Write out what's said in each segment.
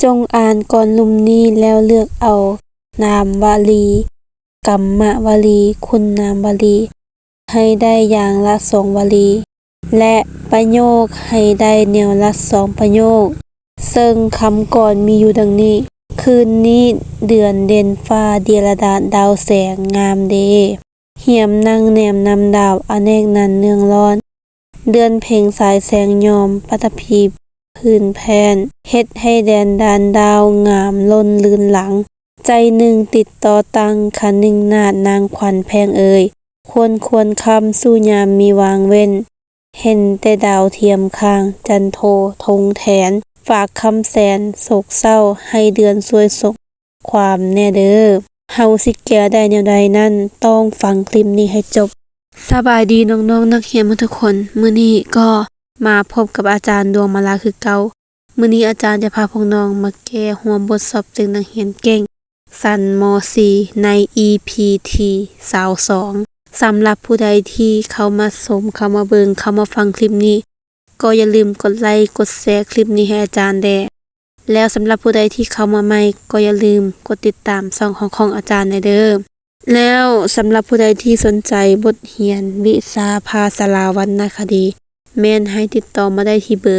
ຈົ່ງອ່ານກ່ອນລຸ່ມນີ້ແລ້ວເລືອກເອົານາມວະລີ, ກຳມະວະລີ, ຄຸນນາມວະລີ ໃຫ້ໄດ້ຢ່າງລະສອງວະລີ ແລະ ປະໂຫຍກໃຫ້ໄດ້ແນວລະສອງປະໂຫຍກ. ເຊິ່ງຄຳກອນມີຢູ່ດັ່ງນີ້: ຄືນນີ້ເດືອນເດັ່ນຟ້າ ເດຍລະດາດດາວແສງງາມເດ. ຮຽມນັ່ງແນມນຳດາວ ອະແນກນັນເລື່ອງລ້ອນ. ເດືອນເພັງສາຍແສງຍ້ອມ ປັດຖະພີພື້ນແຜ່ນ ເຮັດໃຫ້ແດນດານດາວງາມລົ້ນລື່ນຫຼັງ. ໃຈໜຶ່ງຕິດຕໍ່ຕັ້ງ ຄະໜຶ່ງນາດນາງຂວັນແພງເອີຍ ຄວນຄວນຄ່ຳສູ່ຍາມມີວາງເວັ້ນ ເຫັນແຕ່ດາວທຽມຂ້າງ ຈັນໂທທົງແທນ ຝາກຄຳແສນໂສກເສົ້າ ໃຫ້ເດືອນຊ່ວຍສົ່ງຄວາມແດ່ເດີ. ເຮົາຊິແກ້ໄດ້ແນວໃດນັ້ນ ຕ້ອງຟັງຄລິບນີ້ໃຫ້ຈົບ. ສະບາຍດີນ້ອງໆນັກຮຽນໝົດທຸກຄົນ, ມື້ນີ້ກໍມາພົບກັບອາຈານດວງມາລາຄືເກົ່າ. ມື້ນີ້ອາຈານຈະພາພວກນ້ອງມາແກ້ຫົວບົດສອບເສັງນັກຮຽນເກັ່ງຊັ້ນ ມໍສີ່ ໃນ ອີພີທີຊາວສອງ. ສຳລັບຜູ້ໃດທີ່ເຂົ້າມາຊົມ, ເຂົ້າມາເບິ່ງ, ເຂົ້າມາຟັງຄລິບນີ້ ກໍຢ່າລືມກົດໄລ, ກົດແຊຄລິບນີ້ໃຫ້ອາຈານແດ່. ແລ້ວສຳລັບຜູ້ໃດທີ່ເຂົ້າມາໃໝ່ ກໍຢ່າລືມກົດຕິດຕາມຊ່ອງຂອງ ຂອງອາຈານແດ່ເດີ. ແລ້ວສຳລັບຜູ້ໃດທີ່ສົນໃຈບົດຮຽນວິຊາພາສາລາວວັນນະຄະດີ ແມ່ນໃຫ້ຕິດຕໍ່ມາໄດ້ທີ່ເບີ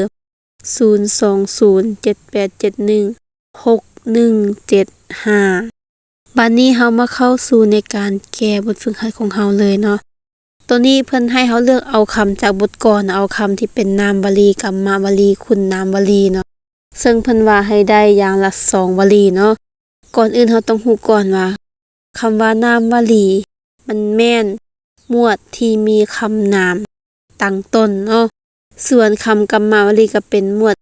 ສູນສອງສູນ ເຈັດແປດເຈັດໜຶ່ງ ຫົກໜຶ່ງເຈັດຫ້າ. ບາດນີ້ເຮົາມາເຂົ້າສູ່ໃນການແກ້ບົດຝຶກຫັດຂອງເຮົາເລີຍເນາະ. ໂຕນີ້ເພິ່ນໃຫ້ເຮົາເລືອກເອົາຄຳຈາກບົດກ່ອນ, ເອົາຄຳທີ່ເປັນນາມວະລີ, ກຳມະວະລີ, ຄຸນນາມວະລີເນາະ. ເຊິ່ງເພິ່ນວ່າໃຫ້ໄດ້ຢ່າງລະສອງວະລີເນາະ. ກ່ອນອື່ນເຮົາຕ້ອງຮູ້ກ່ອນວ່າ ຄຳວ່ານາມວະລີ ມັນແມ່ນໝວດທີ່ມີຄຳນາມຕັ້ງຕົ້ນເນາະ. ສ່ວນຄຳກຳມະວະລີກໍເປັນໝວດ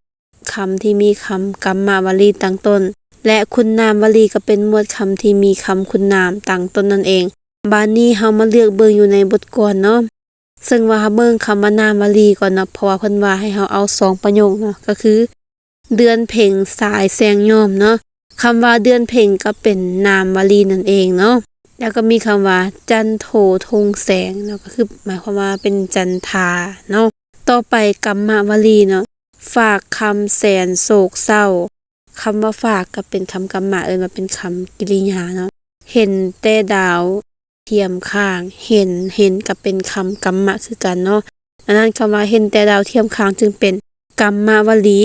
ຄຳທີ່ມີຄຳກຳມະວະລີຕັ້ງຕົ້ນ ແລະ ຄຸນນາມວະລີກໍເປັນໝວດຄຳທີ່ມີຄຳຄຸນນາມຕັ້ງຕົ້ນນັ້ນເອງ. ບາດນີ້ເຮົາມາເລືອກເບິ່ງຢູ່ໃນບົດກ່ອນເນາະ. ເຊິ່ງວ່າເຮົາເບິ່ງຄຳວ່ານາມວະລີກ່ອນເນາະ, ເພາະວ່າເພິ່ນວ່າໃຫ້ເຮົາເອົາສອງປະໂຫຍກເນາະ, ກໍຄື ເດືອນເພັງສາຍແສງຍ້ອມເນາະ. ຄຳວ່າເດືອນເພັງກໍເປັນນາມວະລີນັ້ນເອງເນາະ. ແລ້ວກໍມີຄຳວ່າຈັນໂທທົງແສງເນາະ, ກໍຄືໝາຍຄວາມວ່າເປັນຈັນທາເນາະ. ຕໍ່ໄປກຳມະວະລີເນາະ, ຝາກຄຳແສນໂສກເສົ້າ. ຄຳວ່າຝາກກໍເປັນຄຳກຳມະ, ເອີ້ນວ່າເປັນຄຳກິລິຍາເນາະ. ເຫັນແຕ່ດາວທຽມຂ້າງ, ເຫັນ, ເຫັນກໍເປັນຄຳກຳມະຄືກັນເນາະ. ອັນນັ້ນຄຳວ່າເຫັນແຕ່ດາວທຽມຂ້າງຈຶ່ງເປັນກຳມະວະລີ.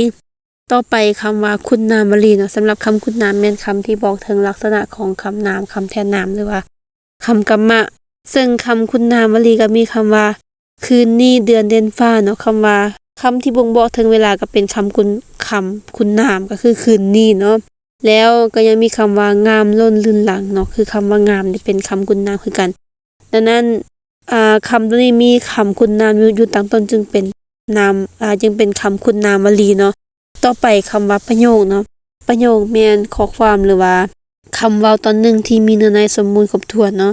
ຕໍ່ໄປຄຳວ່າຄຸນນາມວະລີເນາະ. ສຳລັບຄຳຄຸນນາມແມ່ນຄຳທີ່ບອກເຖິງລັກສະນະຂອງຄຳນາມ, ຄຳແທນນາມ ຫຼືວ່າຄຳກຳມະ. ເຊິ່ງຄຳຄຸນນາມວະລີກໍມີຄຳວ່າ ຄືນນີ້ເດືອນເດັ່ນຟ້າເນາະ. ຄຳວ່າ ຄຳທີ່ບົ່ງບອກເຖິງເວລາກໍເປັນຄຳຄຸນ, ຄຳຄຸນນາມ ກໍຄືຄືນນີ້ເນາະ. ແລ້ວກໍຍັງມີຄຳວ່າງາມລົ້ນລື່ນຫຼັງເນາະ, ຄືຄຳວ່າງາມນີ້ເປັນຄຳຄຸນນາມຄືກັນ. ດັ່ງນັ້ນ ອ່າ ຄຳໂຕນີ້ມີຄຳຄຸນນາມຢູ່, ຢູ່ຕັ້ງຕົ້ນຈຶ່ງເປັນນາມ, ອ່າ ຈຶ່ງເປັນຄຳຄຸນນາມວະລີເນາະ. ຕໍ່ໄປຄຳວ່າປະໂຫຍກເນາະ. ປະໂຫຍກແມ່ນຂໍ້ຄວາມ ຫຼືວ່າຄຳເວົ້າຕອນໜຶ່ງທີ່ມີເນື້ອໃນສົມບູນຄົບຖ້ວນເນາະ.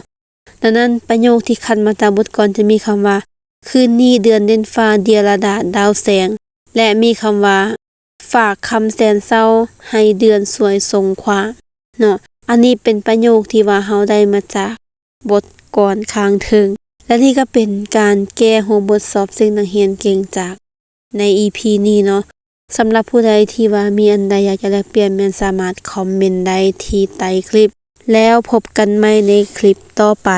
ດັ່ງນັ້ນ ປະໂຫຍກທີ່ຄັດມາຈາກບົດກ່ອນຈະມີຄຳວ່າ ຄືນນີ້ເດືອນເດັ່ນຟ້າ ເດຍລະດາດດາວແສງ ແລະ ມີຄຳວ່າ ຝາກຄຳແສນເສົ້າ ໃຫ້ເດືອນຊ່ວຍສົ່ງຂວາເນາະ. ອັນນີ້ເປັນປະໂຫຍກທີ່ວ່າເຮົາໄດ້ມາຈາກບົດກ່ອນຂ້າງເທິງ ແລະ ນີ້ກໍເປັນການແກ້ຫົວບົດສອບເສັງນັກຮຽນເກັ່ງຈາກໃນ ອີພີ ນີ້ເນາະ. ສຳລັບຜູ້ໃດທີ່ວ່າມີອັນໃດຢາກຈະແລກປ່ຽນ ແມ່ນສາມາດຄອມເມັນໄດ້ທີ່ໃຕ້ຄລິບ. ແລ້ວພົບກັນໃໝ່ໃນຄລິບຕໍ່ໄປ.